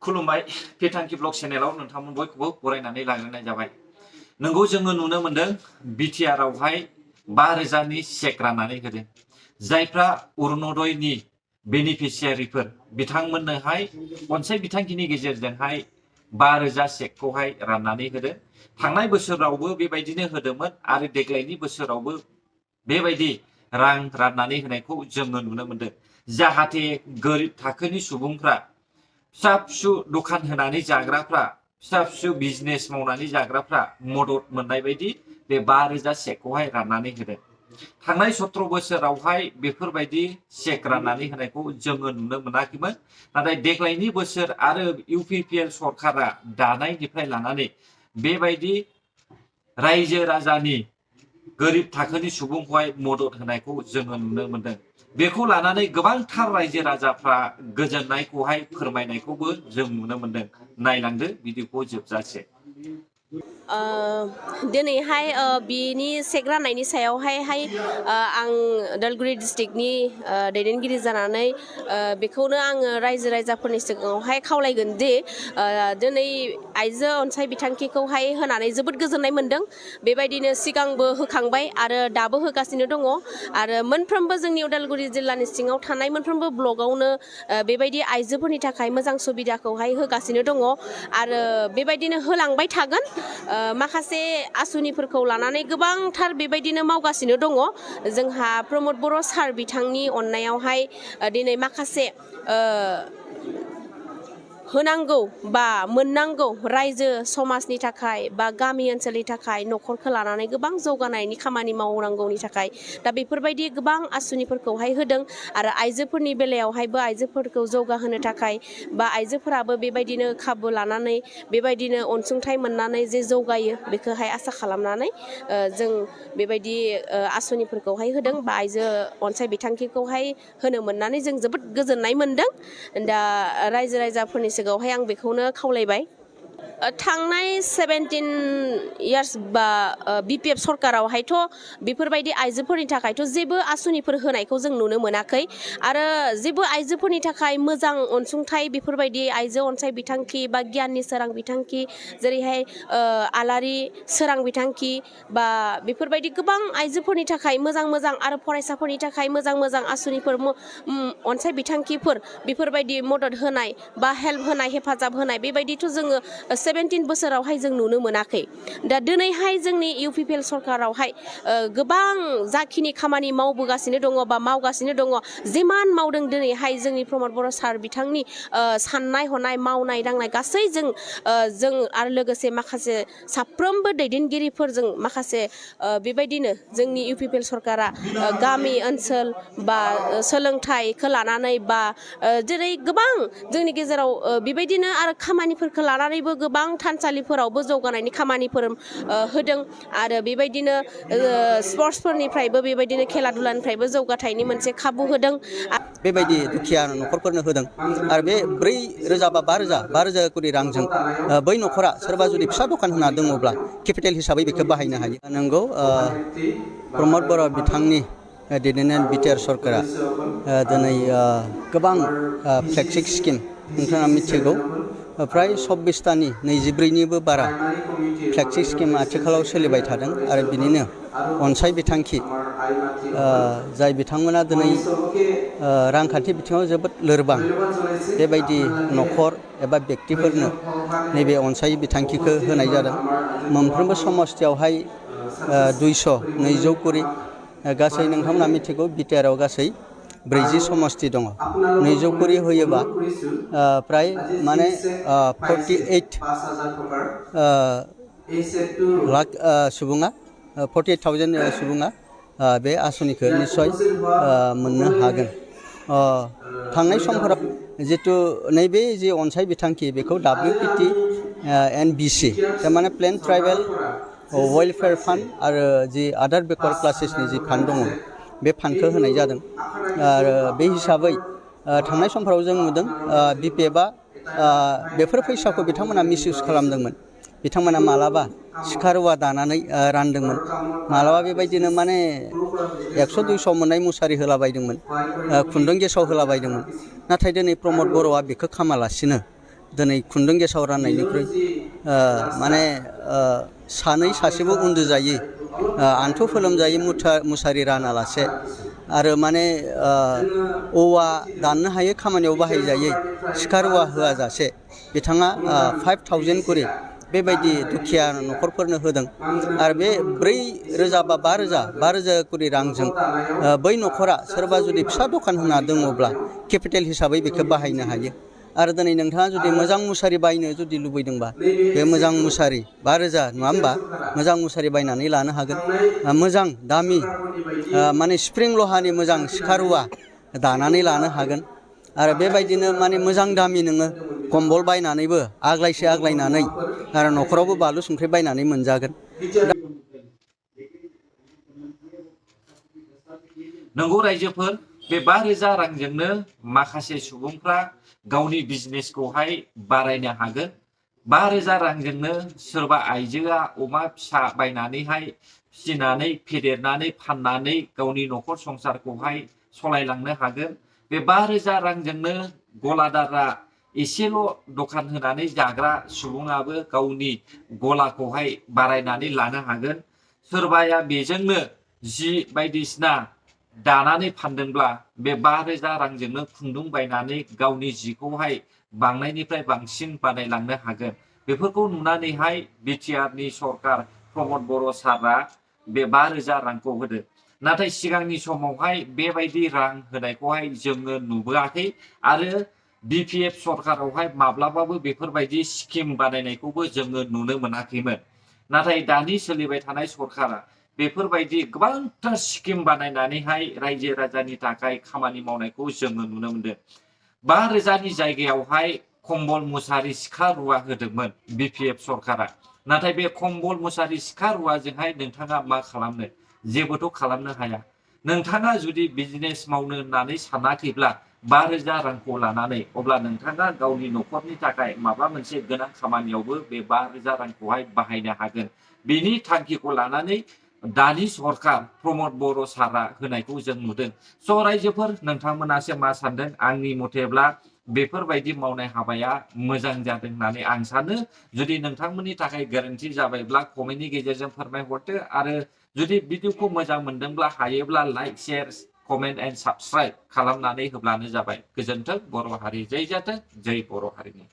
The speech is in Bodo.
खुलुमबाय पेटांकि ब्लग चेनेलाव नोंथांमोन बयखौबो बरायनानै लाग्रोनाय जाबाय। नोंगौ जोङो नुनो मोनदों बिटिआर आवहाय 5,000नि चेक राननानै होदों। जायफ्रा अरुणोदयनि बेनिफिशियारिफोर बिथांमोननोहाय अनसाय बिथांखिनि गेजेरजोंहाय 5,000 चेकखौहाय राननानै होदों। थांनाय बोसोरावबो बेबायदिनो होदोंमोन आरो देग्लायनि बोसोरावबो बेबायदि रां राननानै होनायखौ जोङो नुनो मोनदों। जाहाथे गोरिब थाखोनि सुबुंफ्रा फिसा फिसौ दखान होनानै जाग्राफ्रा फिसा फिसौ बिजनेस मावनानै जाग्राफ्रा मदद मोननाय बायदि बे 5,000 चेकखौहाय राननानै होदों। थांनाय 17 बोसोरावहाय बेफोरबायदि चेक राननानै होनायखौ जोङो नुनो मोनाखैमोन। नाथाय देग्लायनि बोसोर आरो इउपिपिएल सरकारा दानायनिफ्राय लानानै बेबायदि रायजो राजानि गोरिब थाखोनि सुबुंखौहाय मदद होनायखौ जोङो नुनो मोनदों। बेखौ लानानै गोबांथार रायजो राजाफ्रा गोजोननायखौहाय फोरमायनायखौबो जों नुनो मोनदों। नायलांदो भिडिअखौ जोबजासे। दिनैहाय बिनि चेक राननायनि सायावहाय आं उदालगुरि डिस्ट्रिक्टनि दैदेनगिरि जानानै बेखौनो आङो रायजो राजाफोरनि सिगाङावहाय खावलायगोन दि दिनै आइजो अनसाय बिथांखिखौहाय होनानै जोबोद गोजोननाय मोनदों। बेबायदिनो सिगांबो होखांबाय आरो दाबो होगासिनो दङ आरो मोनफ्रोमबो जोंनि उदालगुरि जिल्लानि सिङाव थानाय मोनफ्रोमबो ब्लकआवनो बेबायदि आइजोफोरनि थाखाय मोजां सुबिदाखौहाय होगासिनो दङ आरो बेबायदिनो होलांबाय थागोन। माखासे आसुनिफोरखौ लानानै गोबांथार बेबायदिनो मावगासिनो दङ। जोंहा प्रमद बर' सार बिथांनि अननायावहाय दिनै माखासे होनांगौ बा मोननांगौ रायजो समाजनि थाखाय बा गामि ओनसोलनि थाखाय न'खरखौ लानानै गोबां जौगानायनि खामानि मावनांगौनि थाखाय दा बेफोरबायदि गोबां आसुनिफोरखौहाय होदों आरो आइजोफोरनि बेलायावहायबो आइजोफोरखौ जौगाहोनो थाखाय बा आइजोफोराबो बेबायदिनो खाबु लानानै बेबायदिनो अनसुंथाइ मोननानै जे जौगायो बेखौहाय आसा खालामनानै जों बेबायदि आसुनिफोरखौहाय होदों बा आइजो अनसाय बिथांखिखौहाय होनो मोननानै जों जोबोद गोजोननाय मोनदों। दा रायजो राजाफोरनि सिगाङावहाय आं बेखौनो खावलायबाय। थांनाय 17 इयार्स बा बिपिएफ सरकारावहायथ' बेफोरबायदि आइजोफोरनि थाखायथ' जेबो आसुनिफोर होनायखौ जों नुनो मोनाखै आरो जेबो आइजोफोरनि थाखाय मोजां अनसुंथाइ बेफोरबायदि आइजो अनसाय बिथांखि बा गियाननि सोरां बिथांखि जेरैहाय आलारि सोरां बिथांखि बा बेफोरबायदि गोबां आइजोफोरनि थाखाय मोजां मोजां आरो फरायसाफोरनि थाखाय मोजां मोजां आसुनिफोर अनसाय बिथांखिफोर बेफोरबायदि मदद होनाय बा हेल्प होनाय हेफाजाब होनाय बेबायदिथ' जोङो 17 बोसोरावहाय जों नुनो मोनाखै। दा दिनैहाय जोंनि इउपिपिएल सरकारावहाय गोबां जाखिनि खामानि मावबोगासिनो दङ बा मावगासिनो दङ जिमान मावदों दिनैहाय जोंनि प्रमद बर' सार बिथांनि साननाय हनाय मावनाय दांनाय गासैजों जों आरो लोगोसे माखासे साफ्रोमबो दैदेनगिरिफोरजों माखासे बेबायदिनो जोंनि इउपिपिएल सरकारा गामि ओनसोल बा सोलोंथाइखौ लानानै बा जेरै गोबां जोंनि गेजेराव बेबायदिनो आरो खामानिफोरखौ लानानैबो गोबां थानसालिफोरावबो जौगानायनि खामानिफोर होदों आरो बेबायदिनो स्पर्ट्सफोरनिफ्रायबो बेबायदिनो खेला दुलानिफ्रायबो जौगाथायनि मोनसे खाबु होदों। बेबायदि दुखिया न'खरफोरनो होदों आरो बे 4,000 बा 5,000 कोटी रांजों बै न'खरा सोरबा जुदि फिसा दखान होना दङब्ला केपिटेल हिसाबै बेखौ बाहायनो हायो। नंगौ प्रमद बर' बिथांनि दैदेननाय बिटिआर सरकारा दिनै गोबां फ्लेक्सि स्किम नोंथाङा मिथिगौ फ्राय 24तानि 24निबो बारा फ्लेक्सि स्किम आथिखालाव सोलिबाय थादों आरो बिनिनो अनसाय बिथांखि जाय बिथांमोना दिनै रांखान्थि बिथिङाव जोबोद लोरबां बेबायदि न'खर एबा बेक्तिफोरनो नैबे अनसाय बिथांखिखौ होनाय जादों। मोनफ्रोमबो समस्थियावहाय 200 कोटी गासै नोंथांमोना मिथिगौ बिटिआरआव गासै 40 समस्ति दङ। 200 कोटी होयोबा प्राय माने 48 लाख सुबुङा 48,000 सुबुङा बे आसनिखौ निस्सय मोननो हागोन। थांनाय समफोराव जितु नैबे जि अनसाय बिथांखि बेखौ WPT NBC थारमाने प्लेन ट्राइबेल वेलफेयार फान्ड आरो जि आदार बेकवार्ड क्लासेसनि जि फान्ड दङ बे फान्डखौ होनाय जादों आरो बे हिसाबै थांनाय समफोराव जों नुदों बिपिएफआ बेफोर फैसाखौ बिथांमोना मिसइउज खालामदोंमोन। बिथांमोना मालाबा सिखा रुवा दानानै रानदोंमोन, मालाबा बेबायदिनो माने 100-200 मोननाय मुसारि होलाबायदोंमोन, खुन्दुं गेसाव होलाबायदोंमोन। नाथाय दिनै प्रमद बर'आ बेखौ खामालासिनो दिनै खुन्दुं गेसाव राननायनिख्रुइ माने सानै सासेबो उन्दुजायि आन्थु फोलोमजायै मुसारि रानालासे आरो माने औवा दाननो हायै खामानियाव बाहायजायै सिखा रुवा होआजासे बिथाङा 5,000 करि बेबायदि दुखिया न'खरफोरनो होदों आरो बे 4,000 बा 5,000 करि रांजों बै न'खरा सोरबा जुदि फिसा दखान होना दङब्ला केपिटेल हिसाबै बेखौ बाहायनो हायो आरो दिनै नोंथाङा जुदि मोजां मुसारि बायनो जुदि लुबैदोंबा बे मोजां मुसारि 5,000 नङा होमबा मोजां मुसारि बायनानै लानो हागोन मोजां दामि माने स्प्रिं लहानि मोजां सिखा रुवा दानानै लानो हागोन आरो बेबायदिनो माने मोजां दामि नोङो कम्बल बायनानैबो आग्लायसे आग्लायनानै आरो न'खरावबो बानलु संख्रि बायनानै मोनजागोन। नंगौ रायजोफोर बे 5,000 रांजोंनो माखासे सुबुंफ्रा गावनि बिजनेसखौहाय बारायनो हागोन 5,000 रांजोंनो सोरबा आइजोआ अमा फिसा बायनानैहाय फिसिनानै फेदेरनानै फाननानै गावनि न'खर संसारखौहाय सलायलांनो हागोन बे 5,000 रांजोंनो गलादारआ एसेल' दखान होनानै जाग्रा सुबुङाबो गावनि गलाखौहाय बारायनानै लानो हागोन सोरबाया बेजोंनो जि बायदिसिना दानानै फानदोंब्ला बे 5,000 रांजोंनो खुन्दुं बायनानै गावनि जिखौहाय बांनायनिफ्राय बांसिन बानायलांनो हागोन बेफोरखौ नुनानैहाय बिटिआरनि सरकार प्रमद बर' सारआ बे 5,000 रांखौ होदों नाथाय सिगांनि समावहाय बेबायदि रां होनायखौहाय जोङो नुबोआखै आरो बिपिएफ सरकारावहाय माब्लाबाबो बेफोरबायदि स्किम बानायनायखौबो जोङो नुनो मोनाखैमोन नाथाय दानि सोलिबाय थानाय सरकारा बेफोरबायदि गोबांथार स्किम बानायनानैहाय रायजो राजानि थाखाय खामानि मावनायखौ जोङो नुनो मोनदों 5,000 जायगायावहाय कम्बल मुसारि सिखा रुवा होदोंमोन बिपिएफ सरकारा नाथाय बे कम्बल मुसारि सिखा रुवाजोंहाय नोंथाङा मा खालामनो जेबोथ' खालामनो हाया नोंथाङा जुदि बिजनेस मावनो होननानै सानाखैब्ला 5,000 रांखौ लानानै अब्ला नोंथाङा गावनि न'खरनि थाखाय माबा मोनसे गोनां खामानियावबो बे 5,000 रांखौहाय बाहायनो हागोन बेनि थांखिखौ लानानै दानि सरकार प्रमद बर' सारआ होनायखौ जों नुदों स' रायजोफोर नोंथांमोनासो मा सानदों आंनि मथेब्ला बेफोरबायदि मावनाय हाबाया मोजां जादों होननानै आं सानो जुदि नोंथांमोननि थाखाय गोरोन्थि जाबायब्ला कमेन्टनि गेजेरजों फोरमायहरदो आरो जुदि भिडिअखौ मोजां मोनदोंब्ला हायोब्ला like share comment and subscribe खालामनानै होब्लानो जाबाय गोजोन्थों बर' हारि जै जाथों जै बर' हारिनि